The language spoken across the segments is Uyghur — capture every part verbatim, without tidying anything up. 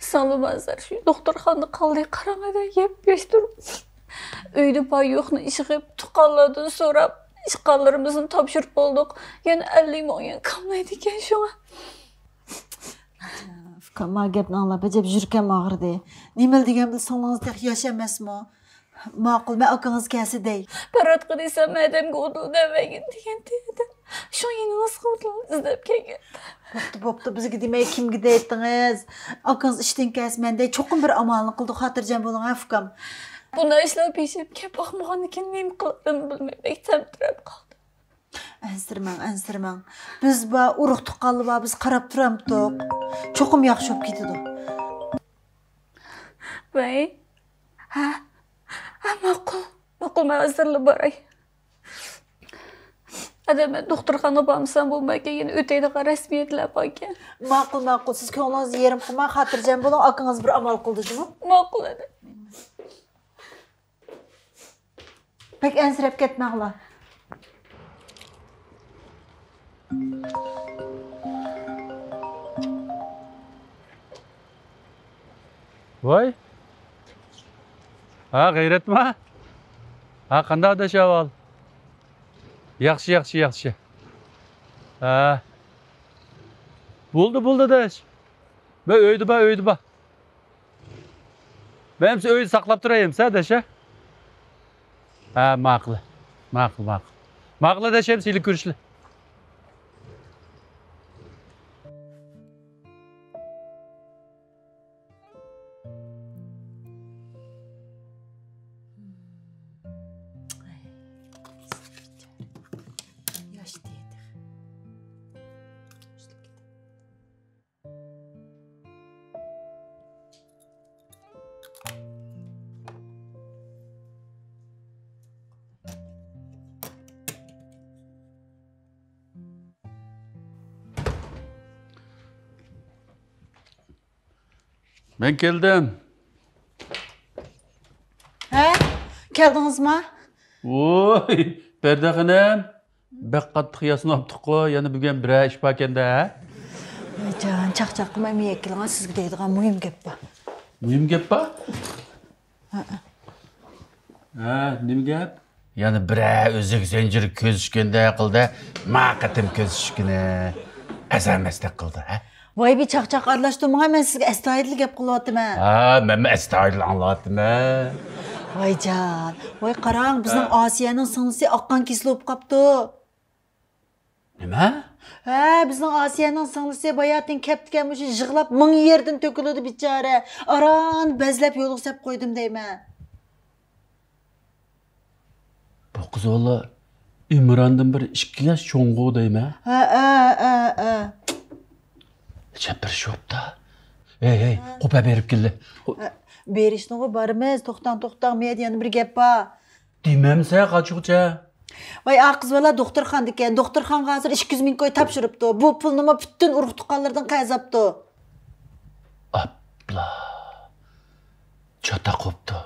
سىڭلىم ھازىر شۇ دوختۇرخانىدا قالدى، قاراڭغۇدا يەپ يەشتۇرۇپ. ئۆيدە بار يوقنى ئىشقىپ، تۇغقانلاردىن سوراپ، ئىشقانلىرىمىزنى تاپشۇرۇپ بولدۇق. يەنە ئەللىك مىڭ يۈەن كاملايدىكەن شۇڭا. ئۇكام، ما گەپنى ئاڭلاپ ئەجەب يۈرىكىم ئاغرىدى. نېمىلا دېگەن بىلە سىڭلىڭىز تېخى ياش ئەمەسمۇ؟ ماقۇل، مەن ئاكىڭىز كەلسە دەي. پەرھاتقا دېسەم، ھەدەمگە ئۇدۇل دەۋەرگىن دېگەنتى ھەدەم. شۇ يېنىڭىزغا ئۇدۇل ئىزدەپ كەلگەن. بوپتۇ، بوپتۇ، بىزگە دېمەي كىمگە دەيتتىڭىز؟ ئاكىڭىز ئىشتىن كەلسە مەن دەي، چوقۇم بىر ئامالنى قىلدۇق، خاتىرجەم بولۇڭ ھە ئۇكام. بۇنداق ئىشلار بېشىمغا كەپ باقمىغاندىكىن نېمە قىلارىمنى بىلمەي بەك تەمتىرەپ قالدىم. ئەنسىرىمەڭ، ئەنسىرىمەڭ. بىز بار، ئۇرۇق تۇغقانلار بار، بىز قاراپ تۇرامتۇق. چوقۇم ياخشى بولۇپ كېتىدۇ. ۋەي. ھە؟ ھە، ماقۇل. ماقۇل، مەن ھازىرلا باراي. ئادەم، مەن دوختۇرخانىغا بارمىسام بولمايدىكەن، يەنە ئۆتەيدىغان رەسمىيەتلەر باركەن. ماقۇل، ماقۇل. سىز كۆڭلىڭىزنى يېرىم قىلماڭ، خاتىرجەم بولۇڭ، ئاكىڭىز بىر ئامال قىلىدۇ جۇمۇ. ماقۇل، ئادەم. بەك ئەنسىرەپ كەتمەڭلار. ۋاي. ھا، غەيرەتما؟ ھا، قانداق ئاداش ئەھۋال؟ ياخشى، ياخشى، ياخشى. ھا. بولدى، بولدى ئاداش. مەن ئۆيدە بار، ئۆيدە بار. مەن ئەمسە ئۆيدە ساقلاپ تۇراي ئەمسە، ئاداش، ھە؟ ھە، ماقۇل. ماقۇل، ماقۇل. ماقۇل، ئاداش، ئەمسە ھېلى كۆرۈشلى. مەن كەلدىم. ھە؟ كەلدىڭىزما؟ ۋوي، بەردە خېنىم. بەك قاتتىق ياسىنىۋاپتىققۇ، يەنە بۈگۈن بىرەر ئىش باركەن-دە، ھە؟ ۋايجان، چاقچاق قىلماي مېيەك كېلىڭا، سىزگە دەيدىغان مۇھىم گەپ بار. مۇھىم گەپ بار؟ ھە، نېمە گەپ؟ يەنە بىرەر ئۈزۈك زەنجىر كۆزۈشكەندە قىلدى، ما قېتىم كۆزۈشكىنى ئەزەمەستەك قىلدى، ھە؟ ۋاي، بىر چاقچاق ئارىلاشتۇرمىغاي، مەن سىزگە ئەستايىدىل گەپ قىلىۋاتىمەن. ھە، مەنمۇ ئەستايىدىل ئاڭلاۋاتىمەن. ۋايجان، ۋاي قاراڭ، بىزنىڭ ھە. ئاسىيەنىڭ سىڭلىسى ئاق قان كېسىلى بولۇپ قاپتۇ. نېمە؟ ھە، بىزنىڭ ئاسىيەنىڭ سىڭلىسى باياتىن كەپتىكەن، مۇشۇ يىغلاپ مىڭ يەردىن تۆكۈلىدۇ بىچارە. ئاران بەزلەپ يولغا سەپ قويدۇم دەيمەن. بۇ قىز ۋاللا ئىمراندىن بىر ئىككى ياش چوڭغۇ دەيمەن. ھە، ھە، ھە، ھە. ئەجەب بىر شوپتا. ھەي، ھەي، ھە. قوپە بېرىپ كېلىلى. ھە، بېرىشنىغۇ بارىمىز. توختاڭ، توختاڭ، مەيەردە يەنە بىر گەپ بار. دېمەمسە قاچقۇچە. ۋاي، ئا قىز بالا دوختۇرخانىدىكەن. دوختۇرخانىغا ھازىر ئىككى يۈز مىڭ كوي تاپشۇرۇپتۇ. بۇ پۇلنىمۇ پۈتۈن ئۇرۇق-تۇغقانلىرىدىن قەرز ئاپتۇ. ئاپلا. چاتاق بوپتۇ.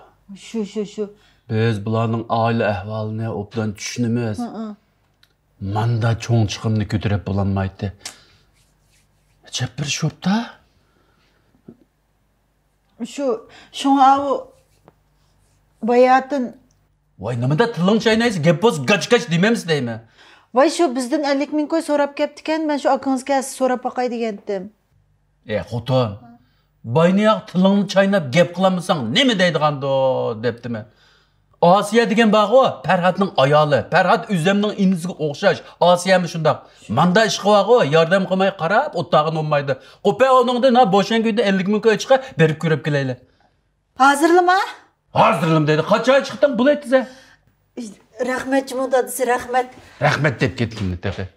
شۇ، شۇ، شۇ. بىز بۇلارنىڭ ئائىلە ئەھۋالىنى ئوبدان چۈشىنىمىز. ھە، ھە. ماندا چوڭ چىقىمنى كۆتۈرۈپ بولالمايتتى. ئەجەب بىر شوپتا. شۇ، شۇڭا ئاۋۇ باياتىن. ۋاي، نېمىدا تىلىڭ چاينايسىز؟ گەپ بولسا گاچ-گاچ دېمەمسىز دەيمەن. ۋاي، شۇ بىزدىن ئەللىك مىڭ كوي سوراپ كەپتىكەن، مەن شۇ ئاكىڭىز كەلسە سوراپ باقاي دېگەنتىم. ئە، خوتۇن، باينىياق تىلىڭنى چايناپ گەپ قىلالمىساڭ نېمە دەيدىغاندۇ دەپتىمەن. ئاسىيە دېگەن بارغۇ، پەرھاتنىڭ ئايالى. پەرھات ئۆزەمنىڭ ئىنىسىگە ئوخشاش. ئاسىيەمۇ شۇنداق. ماندا ئىشقا بارغۇ، ياردەم قىلماي قاراپ ئولتۇرغىلى بولمايدۇ. قوپە ئۇنىڭدىن ھە بوشىغان كۈندە ئەللىك مىڭ كوي چىقار، بېرىپ كۆرۈپ كېلەيلى. ھازىرلىما؟ ھازىرلىما دەيدۇ. قاچان چىقتىڭ؟ بولۇۋەت دېسە. رەھمەت جۇمۇ دادىسى، رەھمەت. رەھمەت دەپ كەتكىنىنى تېخى.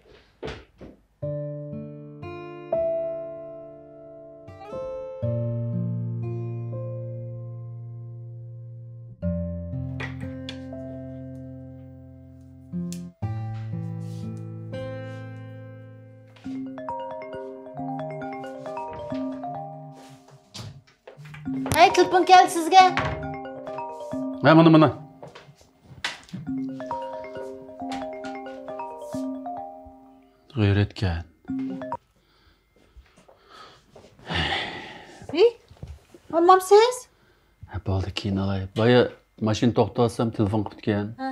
ھەي، تېلېفون كەلدى سىزگە. ھە، مانا، مانا. غەيرەتكەن. ھەي، بارمامسىز؟ ھە، بولدى، كېيىن ئالاي. بايا ماشىنا توختاتسام تېلېفون قىپتىكەن. ھە.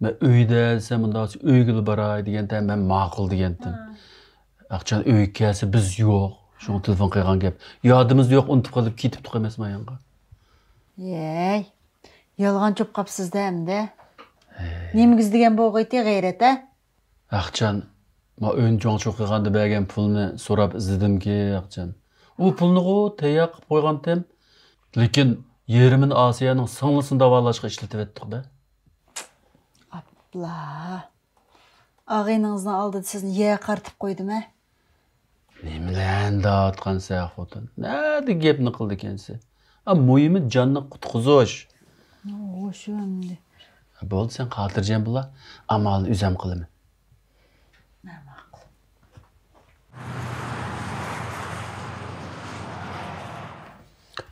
مەن ئۆيدە دېسەم، مۇنداق ئۆيگىلا باراي دېگەنتە، مەن ماقۇل دېگەنتىم. ھە. ئاقچان ئۆيگە كەلسە بىز يوق. شۇڭا تېلېفون قىلغان گەپ. يادىمىزدا يوق، ئۇنتۇپ قېلىپ كېتىپتۇق ئەمەسمۇ يانغا. يەي، يالغان چوپ قاپسىز-دە ئەمدى. ھەي. نېمىگە ئىزدىگەن بولغىيتى غەيرەت، ھە؟ ئاقچان، ما ئۆينى جوڭچۇ قىلغاندا بەرگەن پۇلنى سوراپ ئىزدىدىمكى، ئاقچان. ئۇ پۇلنىغۇ تەييار قىلىپ قويغانتىم. لېكىن يېرىمىنى ئاسىيەنىڭ سىڭلىسىنى داۋالاشقا ئىشلىتىۋەتتۇق-دە. ئاپلا. ئاغىنىڭىزنىڭ ئالدىدا سىزنى يەرگە قارىتىپ قويدۇم-ھە. نېمىلەرنى دەۋاتقانسەن خوتۇن؟ نەدە گەپنى قىلىدىكەنسەن؟ ئا، مۇھىمى جاننى قۇتقۇزۇش. ھوش ئەمدى. بولدى، سەن خاتىرجەم بولا. ئامالنى ئۆزۈم قىلىمەن. ماقۇل.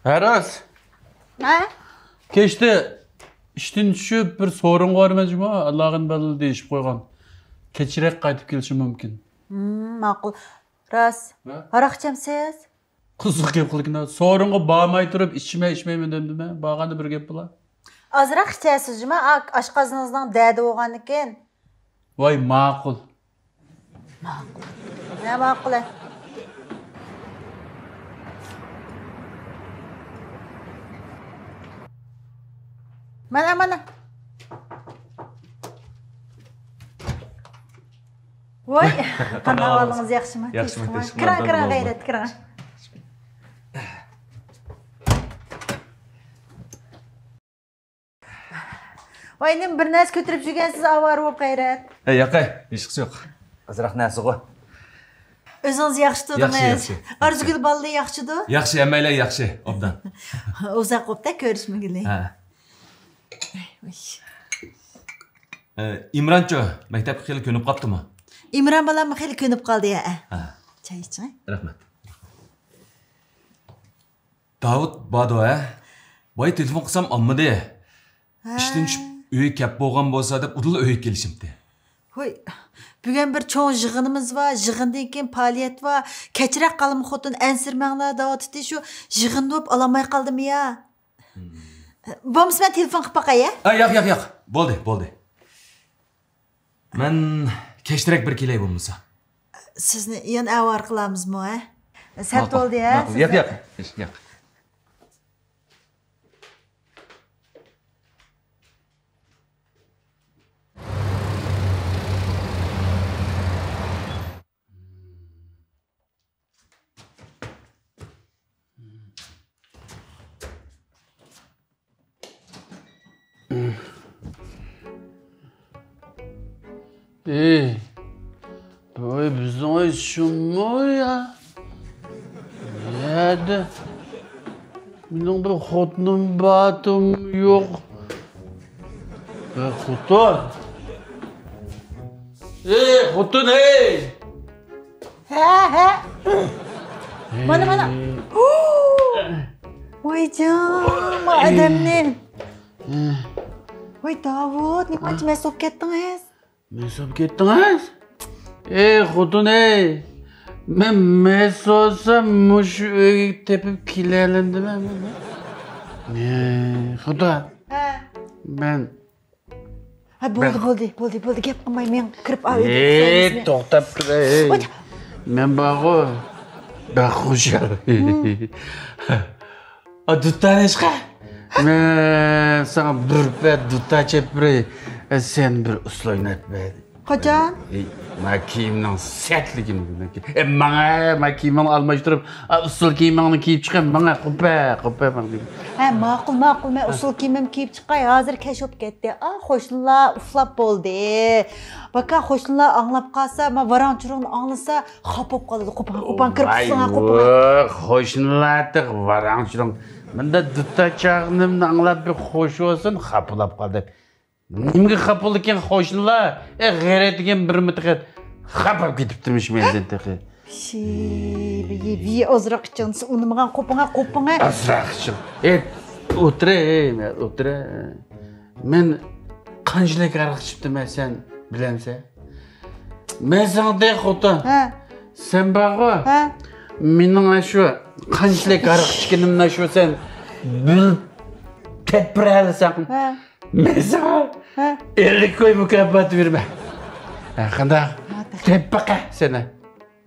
ھە، راست. ھە؟ كەچتە ئىشتىن چۈشۈپ بىر سورۇنغا بارىمەن جۇمۇ، ئالاغىن بەللى دېيىشىپ قويغان. كەچرەك قايتىپ كېلىشى مۇمكىن. ھىم، ماقۇل. راست. ھە؟ ھاراق ئىچەمسىز؟ قىزىق گەپ قىلغىنا. سورۇنغا بارماي تۇرۇپ ئىچىمەن، ئىچمەيمەن دەمدىمە. بارغاندا بىر گەپ بولا. ئازراق ئىچەرسىز جۇمۇ، ئا-، ئاشقازىنىڭىزنىڭ دەردى بولغاندىكىن. ۋاي، ماقۇل. ماقۇل. نە ماقۇل، ھە؟ مانا، مانا. ۋاي، قانداق ئەھۋالىڭىز، ياخشىمۇ؟ ياخشىمەن، تىنچمۇ؟ تىنچمەن. كىرىڭ، كىرىڭ، غەيرەت، كىرىڭ. ۋاي، نېمە بىر نەرسە كۆتۈرۈپ يۈرگەنسىز، ئاۋارە بولۇپ غەيرەت. ھە، ياقەي، ھېچقىسى يوق. ئازراق نەرسىغۇ. ئۆزىڭىز ياخشى تۇردىڭىز. ياخشى، ياخشى. ئارزۇگۈل بالىلىرى ياخشىدۇ؟ ياخشى، ھەممەيلەن ياخشى، ئوبدان. ئۇزاق بوپتۇ كۆرۈشمىگىلى. ھە. ئۇي. ئە، ئىمرانچۇ، مەكتەپكە خېلى كۆنۈپ قاپتىمۇ؟ ئىمران بالاممۇ خېلى كۆنۈپ قالدى، ھە. ھە. چاي ئىچىڭ. رەھمەت. داۋۇت باردۇ، ھە؟ بايا تېلېفون قىلسام ئالمىدى. ھە. ئىشتىن چۈشۈپ ئۆيگە كەپ بولغان بولسا دەپ ئۇدۇللا ئۆيگە كېلىشىمتى. ھوي، بۈگۈن بىر چوڭ يىغىنىمىز بار، يىغىندىن كېيىن پائالىيەت بار. كەچرەك قالىمۇ خوتۇن، ئەنسىرىمەڭلار دەۋاتىتتى، شۇ يىغىن بولۇپ ئالالماي قالدىم يا. بولمىسا مەن تېلېفون قىلىپ باقاي، ھە؟ ئا، ياق، ياق، ياق. بولدى، بولدى. مەن كەچتىرەك بىر كېلەي بولمىسا. سىزنى يەنە ئاۋارە قىلامىزمۇ، ھە؟ سەت بولدى، ھە؟ ماقۇل. ياق، ياق. ياق. ئېي، ۋاي، بىزنىڭ ئۆي شۇمۇ يا؟ نەدە؟ مېنىڭ بىر خوتۇنۇم بار، ئاتىم يوق. بىر خوتۇن. ئېي، خوتۇن، ئېي! ھە، ھە. مانا، مانا. ۋايجان، ما ئادەمنى. ۋاي داۋۇت، نېمانچە مەست بولۇپ كەتتىڭىز؟ مەست بولۇپ كەتتىڭىز؟ ئېي خوتۇن، ئەي. مەن مەست بولسام مۇشۇ ئۆيگە تېپىپ كېلەلەمدىمەن مەن. ئېي خوتۇن. ھە. مەن ھە، بولدى، بولدى، بولدى، بولدى، گەپ قىلماي مېڭىپ كىرىپ ئال. ئېي، توختاپ تۇر، ئەي. مەن بارغۇ، بەك خۇشال. ئا، دۇتارنى ئىشقا. مەن ساڭا بىر پەت دۇتار چېلىپ بېرەي. سەن بىر ئۇسسۇل ئويناپ بەر. قاچان؟ ئېي، ما كىيىمنىڭ سەتلىكىنى. ئە، ماڭا، ما كىيىمىڭنى ئالماشتۇرۇپ، ئا، ئۇسسۇل كىيىمىڭنى كىيىپ چىقە، ماڭا، قوپە، قوپە، ماڭا. ھە، ماقۇل، ماقۇل، مەن ئۇسسۇل كىيىمىمنى كىيىپ چىقاي، ھازىر كەچ بولۇپ كەتتى. ئا، قوشنىلار ئۇخلاپ بولدى. باكا، قوشنىلار ئاڭلاپ قالسا، ما ۋاراڭ-چۇرۇڭنى ئاڭلىسا، خاپا بولۇپ قالىدۇ. قوپۇڭ، قوپۇڭ، كىرىپ ئۇخلىسىڭلار، قوپۇڭ. ۋاي، قوشنىلار تېخى ۋاراڭ-چۇرۇڭ. مۇندا دۇتار چالغىنىمنى ئاڭلاپ بىر خوش بولسۇن، خاپىلاپ قالدى. نېمىگە خاپا بولىدىكەن قوشنىلار؟ ئە، غەيرەت دېگەن بىرمۇ تېخى خاپا بولۇپ كېتىپتىمىش مەندىن تېخى. شى، بىي، بىي، ئازراق ئىچىڭ، ئۇنىمىغان قوپۇڭا، قوپۇڭا. ئازراق ئىچىڭ. ئە، ئولتۇرە، ئە، ئولتۇرە. مەن قانچىلىك ھاراق ئىچىپتىمەن، سەن بىلەمسەن؟ مەن ساڭا دەي خوتۇن. ھە. سەن بارغۇ. ھە. مېنىڭ ئاشۇ قانچىلىك ھاراق ئىچكىنىمنى ئاشۇ سەن بىر تەدبىر ھەللىسەڭ، ھە. مەن ساڭا ھە. ئەللىك كوي مۇكاپات بېرىمەن. ھە، قانداق؟ تەدبىر. تەدبىر قە سېنى.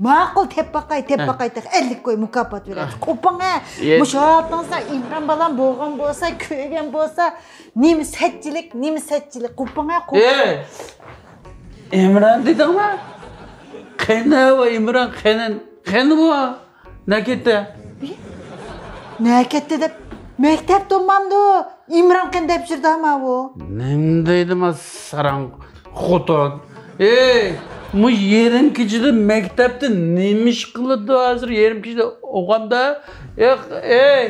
ماقۇل، تەپ باقاي، تەپ ھە. باقاي، تېخى ئەللىك كوي مۇكاپات بېرەي. ھە. قوپۇڭە. يە. مۇشۇ ھالىتىڭىزدا ئىمران بالام بولغان بولسا، كۆرگەن بولسا، نېمە سەتچىلىك، نېمە سەتچىلىك. قوپۇڭە، قوپۇڭە. ئەي، ئىمران دېدىڭمۇ؟ قېنى ئۇ ئىمران، قېنى، قېنى بۇ؟ نەكەتتە؟ نەكەتتە دەپ، مەكتەپتە ئومامدۇ؟ ئىمران قېنى دەپ يۈردى ئەمما ئۇ. نېمە دەيدۇ ما ساراڭ خوتۇن؟ ئەي، مۇ يېرىم كېچىدە مەكتەپتە نېمە ئىش قىلىدۇ ھازىر؟ يېرىم كېچىدە ئوغامدا؟ ياق، ئەي.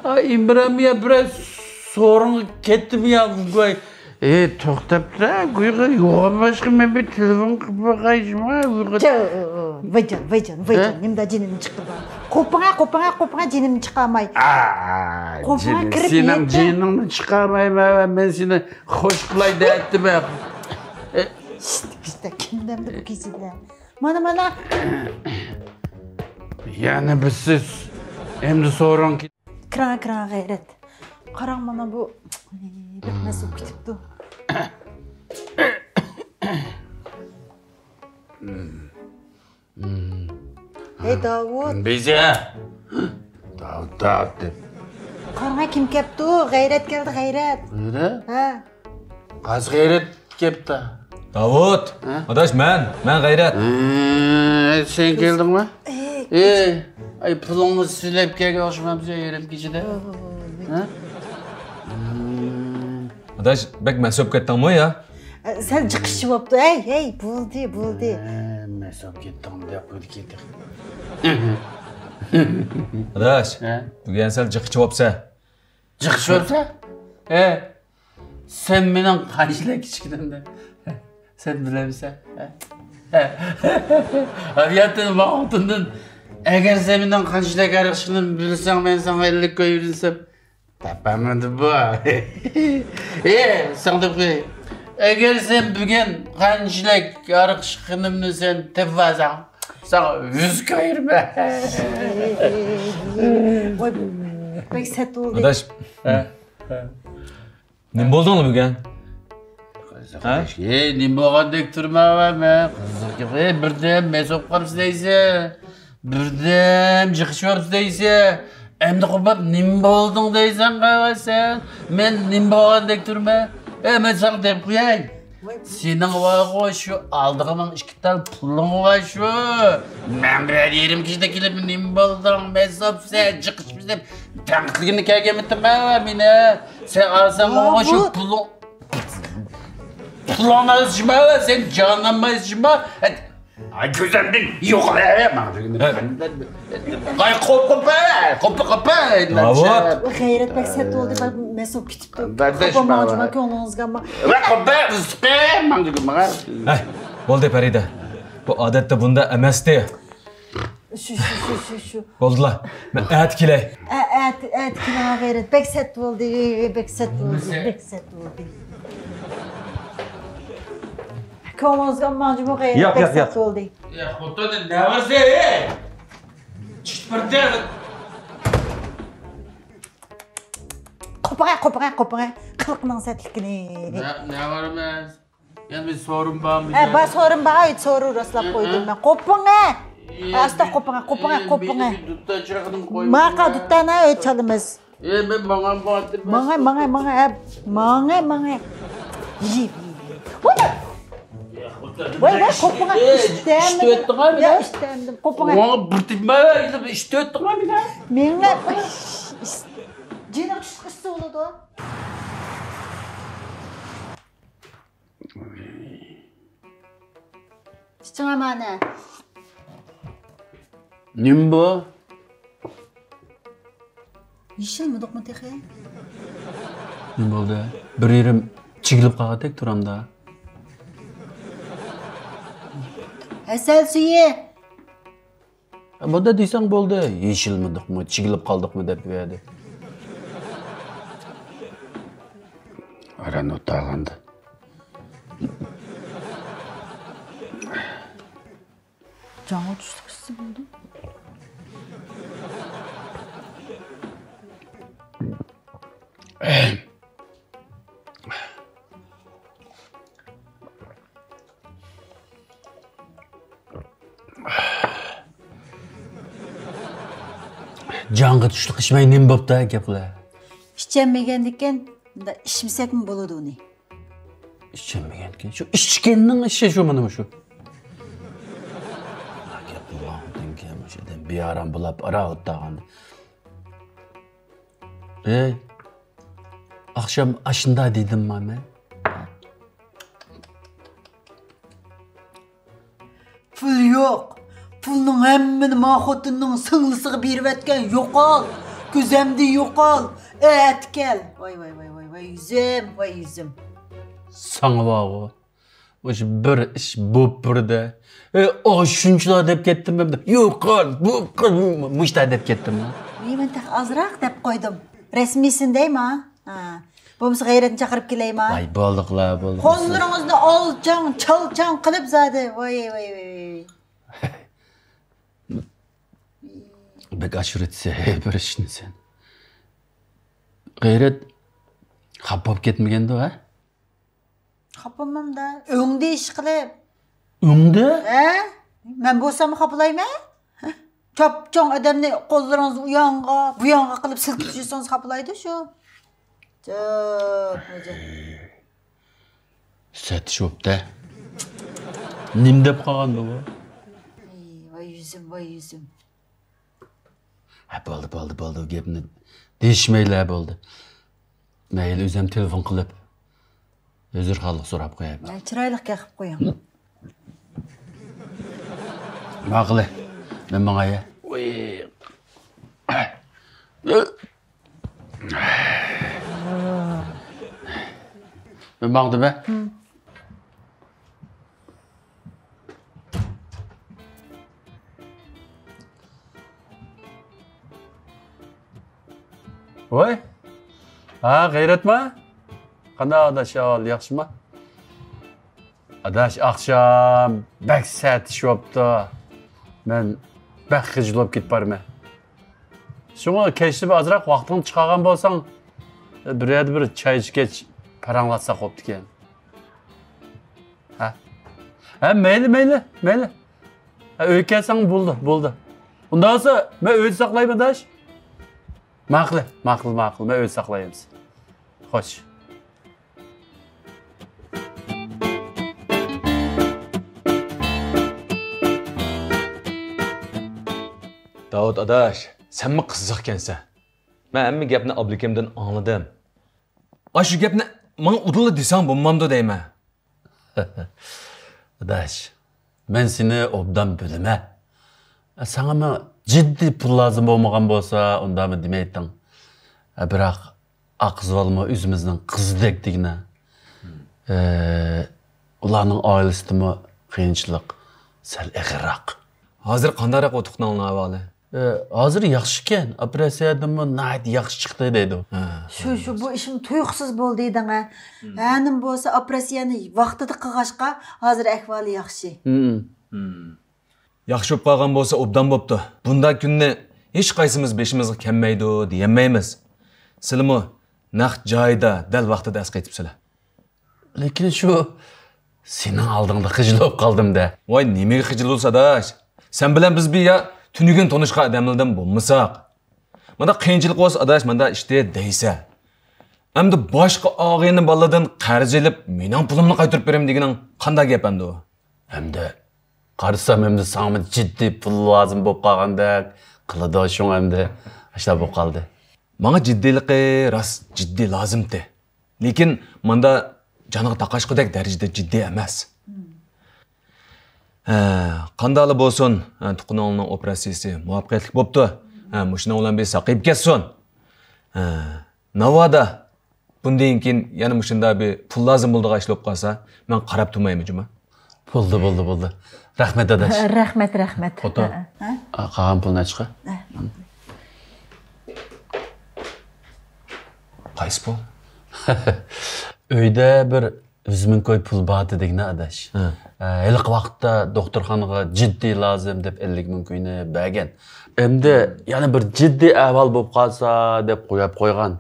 ئا، ئىمرانمۇ يا بىرەر سورۇنغا كەتتىمۇ يا؟ ۋاي. ئەي، توختاپ تۇر، گۇيغا يوغان باشقا مەن بىر تېلېفون قىلىپ باقاي شۇڭا. ۋايجان، ۋايجان، ۋايجان، ھە؟ نېمىدا جېنىمنى چىقىرىدۇ؟ قوپۇڭە، قوپۇڭە، قوپۇڭە، جېنىمنى چىقارماي. ئا، قوپۇڭە، جېنىم، كىرىپ سېنىڭ يېتە. جېنىڭنى چىقارمايمەن، مەن سېنى خوش قىلاي دەۋەتتىم. ئىشتە، ئىشتە، كىم دەمدى بۇ كېچىدە؟ مانا، مانا. يەنە بىر سۆز. ئەمدى سورۇن. كىرىڭ، كىرىڭ، غەيرەت. قاراڭ، مانا بۇ بەك مەس بولۇپ كېتىپتۇ. ھەي، داۋۇت. بىزە. داۋۇت، داۋۇت دەپ. قاراڭ، كىم كەپتۇ؟ غەيرەت كەلدى، غەيرەت. غەيرەت؟ ھە. قايسى غەيرەت كەپتۇ؟ داۋۇت. ھە؟ ئاداش، مەن، مەن غەيرەت. ھە، سەن كەلدىڭمۇ؟ ئەي، ئەي، پۇلۇڭنى سىلەپ كەلگەن ئوخشىمامسەن يېرىم كېچىدە؟ ھە؟ ئاداش، بەك مەس بولۇپ كەتتىڭمۇ يا؟ ئە، سەل جىق ئىچىۋاپتۇ. ھەي، ھەي، بولدى، بولدى. ھە، مەس بولۇپ كەتتىڭ دەپ قويدى كېتىڭ. ئاداش، ھە؟ بۈگۈن سەل جىق ئىچىۋاپسەن. جىق ئىچىۋاپسەن؟ ھە. سەن مېنىڭ قانچىلىك ئىچكىنىمنى سەن بىلەمسەن؟ ھە؟ ھەرياتىن ۋاقتىندىن، ئەگەر سەن مېنىڭ قانچىلىك ئايرىلىشىمنى بىلسەڭ، مەن ساڭا ئەللىك كوي بېرىمەن. تاپالمىدى بۇ. ئى، ساڭا دەپ قوياي. ئەگەر سەن بۈگۈن قانچىلىك ئايرىلىشىمنى سەن تېپىۋالساڭ، ساڭا يۈز كوي بېرىمەن. ۋاي، بەك سەت بولدى. ئاداش. ھە، ھە. نېمە بولدۇڭلا بۈگۈن؟ ھە؟ ئەي، نېمە بولغاندەك تۇرما مەن؟ قىزىق گەپ. ئەي، بىردەم مەس بولۇپ قاپسىز دەيسەن. بىردەم جىق ئىچىۋاپسىز دەيسەن. ئەمدى قوپۇپ نېمە بولدۇڭ دەيسەن، قاۋا سەن. مەن نېمە بولغاندەك تۇرما. ئەي، مەن ساڭا دەپ قوياي. سېنىڭ بارغۇ شۇ ئالدىغا مىڭ ئىككى تال پۇلۇڭ بار شۇ. مەن بىلەن يېرىم كېچىدە كېلىپ نېمە بولدۇڭ، مەس بولۇپسەن، جىق ئىچىپسەن دەپ تەنقىدلىگىلى كەلگەنمىدىمەن مەن مېنى. سەن ئالساڭ ئوڭا شۇ پۇلۇڭ. پۇلۇڭنى ئالسىما، سەن جانىڭنى ئالسىما. ئاي، كۆزۈمدىن يوقىلە، ماڭا دېگىنى. ھە. ئاي، قوپ، قوپ، قوپ، قوپ. داۋۇت. غەيرەت بەك سەت بولدى، بەك مەس بولۇپ كېتىپتۇ. بەردەش قوپۇڭ، ماڭا جۇما، كۆڭلىڭىزگە ئالماڭ. ۋە قوپ، رىزقى، ماڭا دېگىنى، ماڭا. ھەي، بولدى، پەرىدە. بۇ ئادەتتە بۇنداق ئەمەستى. شۇ، شۇ، شۇ، شۇ، شۇ. بولدىلا. مەن ئەتە كېلەي. ئە، ئەتە، ئەتە كېلىڭ، غەيرەت. بەك سەت بولدى، بەك سەت بولدى، بەك سەت بولدى. كۆڭلىڭىزگە ئالماڭ جۇمۇ، غەيرەت. ياق، بەك ياق، سەت ياق. بولدى. يا، خوتۇن، نە بارسە، ئەي؟ چىقىپ بىردە. قوپۇڭە، قوپۇڭە، قوپۇڭە. قىلىقنىڭ سەتلىكىنى. نە، نە بار ئەمەس؟ يەنە بىر سورۇن بارمۇ؟ ھە، بار سورۇن بار، ھېچ سورۇن راسلاپ قويدۇم مەن. قوپۇڭە. ئاستا قوپۇڭە، قوپۇڭە، قوپۇڭە. دۇتتا چىراغدىن قويۇڭ. ماقا دۇتتانى ھېچ چالىمىز. ئە، مەن ماڭا باراتتىم. ماڭا، ماڭا، ماڭا، ھە، ماڭا، ماڭا. يېيىپ، يېيىپ. ۋاي، ۋاي، قوپۇڭە. ئىشتەمدىم. ئىشتەمدىم. قوپۇڭە. ماڭا بىر تىپما ئىشتەمدىم. مېڭە. جېنىڭ چۈشكۈسى بولىدۇ. ئىچىڭ ئامانە. نېمە بۇ؟ يېشىلمىدۇقمۇ تېخى؟ نېمە بولدى؟ بىر يېرىم چىگىلىپ قالغاندەك تۇرامدا. ھەسەل سۈيى. بۇندا دېسەڭ بولدى، يېشىلمىدۇقمۇ، چىگىلىپ قالدۇقمۇ دەپ بەردى. ئاران ئوتاغاندا. جاڭغا چۈشتى قىشسا بولدى. جانغا چۈشلۈك ئىچمەي نېمە بوپتۇ، گەپ قىلە. ئىچەلمىگەندىكىن، مۇنداق ئىچمىسەكمۇ بولىدۇ ئۇنى. ئىچەلمىگەنكەن. شۇ ئىچكەننىڭ ئىشى شۇ، مانا شۇ. گەپ قىلغاندىن كېيىن مۇشۇ ئادەم بىئارام بولاپ ئارا ئولتۇرغاندا. ئەي، ئاخشام ئاشۇنداق دېدىمما مەن؟ پۇل يوق. پۇلنىڭ ھەممىنى ما خوتۇننىڭ سىڭلىسىغا بېرىۋەتكەن. يوقال. كۆزۈمدىن يوقال. ئەتە كەل. ۋاي، ۋاي، ۋاي، ۋاي، ۋاي، يۈزۈم، ۋاي، يۈزۈم. ساڭا بارغۇ. مۇشۇ بىر ئىش بوپ بىردە. ئەي، ئاشۇنچىلا دەپ كەتتىم مەن. يوقال، بوقال، مۇشتا دەپ كەتتىم. ئەي، مەن تېخى ئازراق دەپ قويدۇم. رەسمىيسىنى دەيما. ھە. بولمىسا غەيرەتنى چاقىرىپ كېلەيما؟ ۋاي، بولدۇقلا، بولدۇق. قوللىرىڭىزنى ئالچاڭ، چالچاڭ قىلىپ زادى. ۋاي، ۋاي، ۋاي، ۋاي. بەك ئاشۇرۇۋېتىسەن بىر ئىشنى سەن. غەيرەت خاپا بولۇپ كەتمىگەندۇ، ھە؟ خاپا بولمامدا، ئۆڭدە ئىشقىلىپ. ئۆڭدە؟ ھە؟ مەن بولسام خاپىلايمەن؟ چاپچاڭ ئادەمنى قوللىرىڭىزنى ئۇيانغا، بۇيانغا قىلىپ سىلكىتىپ يۈرسىڭىز خاپىلايدۇ شۇ. جاپ، جاپ. سەتىش بوپتە. نېمە دەپ قالغاندۇ بۇ؟ ئەي، ۋاي يۈزۈم، ۋاي يۈزۈم. ھە، بولدى، بولدى، بولدى، ئۇ گەپنى دېيىشمەيلى، بولدى. مەيلى، ئۆزۈم تېلېفون قىلىپ، ئۆزرىخانلىق سوراپ قوياي. ھە، چىرايلىق گەپ قىلىپ قويۇڭ. ماقۇل، مەن ماڭاي. مەن ماڭدىم، ھە؟ ۋاي. ھا، غەيرەتما؟ قانداق ئاداش، ئەھۋال ياخشىما؟ ئاداش، ئاخشام بەك سەتىش بوپتۇ. مەن بەك خىجىل بولۇپ كېتىپ بارىمەن. شۇڭا كەچتە بىر ئازراق ۋاقتىڭنى چىقارغان بولساڭ، بىر يەردە بىر چاي ئىچكەچ پاراڭلاشساق بوپتىكەن. ھە؟ ھە، مەيلى، مەيلى، مەيلى. ھە، ئۆيگە كەلسەڭ بولدى، بولدى. ئۇنداق بولسا، مەن ئۆيدە ساقلايمەن، ئاداش. ماقۇل، ماقۇل، ماقۇل. مەن ئۆيدە ساقلايمىز. خوش. داۋۇت ئاداش، سەنمۇ قىزىقكەنسەن. مەن ھەممە گەپنى ئابلىكىمدىن ئاڭلىدىم. ئاشۇ گەپنى ماڭا ئۇدۇللا دېسەڭ بولمامدۇ دەيمەن. ئاداش، مەن سېنى ئوبدان بىلىمەن. ساڭىمۇ جىددىي پۇل لازىم بولمىغان بولسا، ئۇنداقمۇ دېمەيتتىڭ. بىراق، ئاقىزۋالمۇ ئۆزىمىزنىڭ قىزىدەك دېگىنە. ئە، ئۇلارنىڭ ئائىلىسىدىمۇ قىيىنچىلىق سەل ئېغىرراق. ھازىر قانداقراق ئۇتۇقنىڭ ئەھۋالى؟ ئە، ھازىر ياخشىكەن، ئوپېراتسىيەدىنمۇ ناھايىتى ياخشى چىقتى دەيدۇ. ھە. شۇ، شۇ، بۇ ئىشمۇ تۇيۇقسىز بولدى دەڭە. ھە. ھەنىم بولسا ئوپېراتسىيەنى ۋاقتىدا قىلغاچقا، ھازىر ئەھۋالى ياخشى. ھىم. ھىم. ياخشى بولۇپ قالغان بولسا ئوبدان بوپتۇ. بۇنداق كۈننى ھېچقايسىمىز بېشىمىزغا كەلمەيدۇ دېيەلمەيمىز. سىلىمۇ نەق جايىدا، دەل ۋاقتىدا ئەسقېتىپسىلەر. لېكىن شۇ سېنىڭ ئالدىڭدا خىجىل بولۇپ قالدىم-دە. ۋاي، نېمىگە خىجىل بولىسەن، ئاداش؟ سەن بىلەن بىز بىر يا تۈنۈگۈن تونۇشقان ئادەملەردىن بولمىساق. مانا قىيىنچىلىق بولسا، ئاداش، مانا ئىشتى دەيسەن. ئەمدى باشقا ئاغىنە بالىدىن قەرز ئېلىپ، مېنىڭ پۇلۇمنى قايتۇرۇپ بېرىمەن دېگىنىڭ قانداق گەپ ئەمدى ئۇ؟ ئەمدى قارىسام، ئەمدى ساڭىمۇ جىددىي پۇل لازىم بولۇپ قالغاندەك قىلىدۇ، شۇڭا ئەمدى ئاشۇنداق بولۇپ قالدى. ماڭا جىددىيلىقى راست جىددىي لازىمتى. لېكىن ماندا جانغا تاقاشقۇدەك دەرىجىدە جىددىي ئەمەس. ھە، قانداقلا بولسۇن، ھە، تۇقىنىڭنىڭ ئوپېراتسىيىسى مۇۋەپپەقىيەتلىك بوپتۇ. ھە، مۇشۇنىڭ بىلەن بىر ساقىيىپ كەتسۇن. ھە، ناۋادا بۇندىن كېيىن يەنە مۇشۇنداق بىر پۇل لازىم بولىدىغان ئىش بولۇپ قالسا، مەن قاراپ تۇرمايمەن جۇما. بولدى، بولدى، بولدى. رەھمەت، ئاداش. رەھمەت، رەھمەت. خوتۇن. ھە؟ ئا، قالغان پۇلنى ئاچقا. ھە. قايسى پۇل؟ ئۆيدە بىر يۈز مىڭ كوي پۇل بار دېدىڭنا، ئاداش. ھە. ھە، ھېلىقى ۋاقىتتا دوختۇرخانىغا جىددىي لازىم دەپ ئەللىك مىڭ كوينى بەرگەن. ئەمدى يەنە بىر جىددىي ئەھۋال بولۇپ قالسا دەپ قويۇپ قويغان.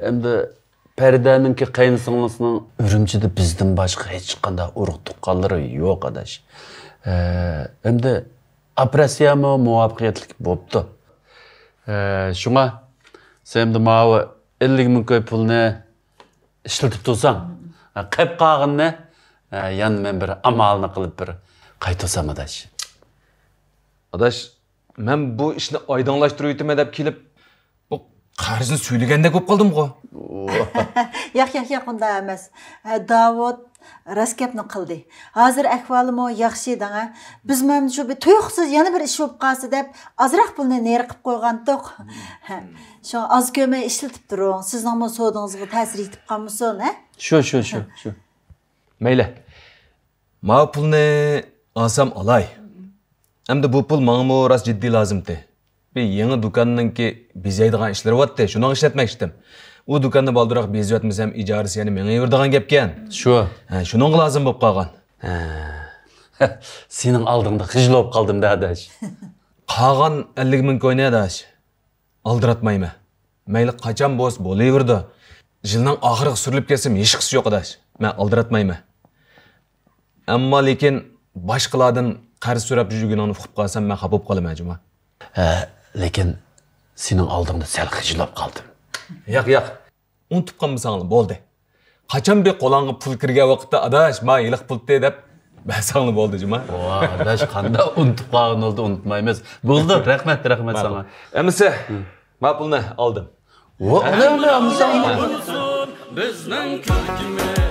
ئەمدى پەرىدەنىڭكى قېيىنسىڭلىسىنىڭ ئۈرۈمچىدە بىزدىن باشقا ھېچقانداق ئۇرۇق تۇغقانلىرى يوق، ئاداش. ئە، ئەمدى ئوپېراتسىيەمۇ مۇۋەپپەقىيەتلىك بوپتۇ. ئە، شۇڭا سەن ئەمدى ماۋۇ ئەللىك مىڭ كوي پۇلنى ئىشلىتىپ تۇرساڭ، قېپ قالغىنىنى، ئە، يەنە مەن بىر ئامالنى قىلىپ بىر قايتۇرسام، ئاداش. ئاداش، مەن بۇ ئىشنى ئايدىڭلاشتۇرۇۋېتىمەن دەپ كېلىپ، بۇ قەرزنى سۈيلىگەندەك بولۇپ قالدىمغۇ؟ ياق، ياق، ياق، ئۇنداق ئەمەس. ھە، داۋۇت راست گەپنى قىلدى. ھازىر ئەھۋالىمۇ ياخشى دەڭە. بىز مەن شۇ بىر تۇيۇقسىز يەنە بىر ئىش بولۇپ قالسا دەپ ئازراق پۇلنى نېرى قىلىپ قويغانتۇق. ھە، شۇڭا ئاز كۆرمەي ئىشلىتىپ تۇرۇڭ. سىزنىڭمۇ سودىڭىزغا تەسىرى يېتىپ قالمىسۇن، ھە؟ شۇ، شۇ، شۇ، شۇ. مەيلى. ماۋۇ پۇلنى ئالسام ئالاي. ئەمدى بۇ پۇل ماڭىمۇ راست جىددىي لازىمتى. بىر يېڭى دۇكاننىڭكى بېزەيدىغان ئىشلىرى بارتتى، شۇنىڭغا ئىشلەتمەكچىدىم. ئۇ دۇكاننى بالدۇرراق بېزىۋەتمىسەم، ئىجارىسى يەنە مېڭىۋېرىدىغان گەپكەن. شۇ. ھە، شۇنىڭغا لازىم بولۇپ قالغان. ھە. سېنىڭ ئالدىڭدا خىجىل بولۇپ قالدىم-دە، ئاداش. قالغان ئەللىك مىڭ كوينى، ئاداش. ئالدىراتمايمەن. مەيلى قاچان بولسا بولۇۋېرىدۇ. يىلنىڭ ئاخىرىغا سۈرۈلۈپ كەتسىمۇ ھېچقىسى يوق، ئاداش. مەن ئالدىراتمايمەن. ئەمما لېكىن باشقىلاردىن قەرز سوراپ يۈرگىنىڭنى ئۇقۇپ قالسام، مەن خاپا بولۇپ قالىمەن، جۇما. ھە، لېكىن سېنىڭ ئالدىڭدا سەل خىجىل بولۇپ قالدىم. ياق، ياق. ئۇنتۇپ قالمىساڭلا بولدى. قاچان بىر قولۇڭغا پۇل كىرگەن ۋاقىتتا، «ئاداش، ما ھېلىقى پۇلتى» دەپ بەرسەڭلا بولدى، جۇما. ۋا، ئاداش، قانداق ئۇنتۇپ قالغىنىڭىزنى ئۇنتۇمايمىز. بولدى، رەھمەت، رەھمەت ساڭا. ئەمىسە، ما پۇلنى ئالدىم. ۋا، ئۇنى، ئۇنى ئالمىساڭ. بىزنىڭ كۈلكىمىز.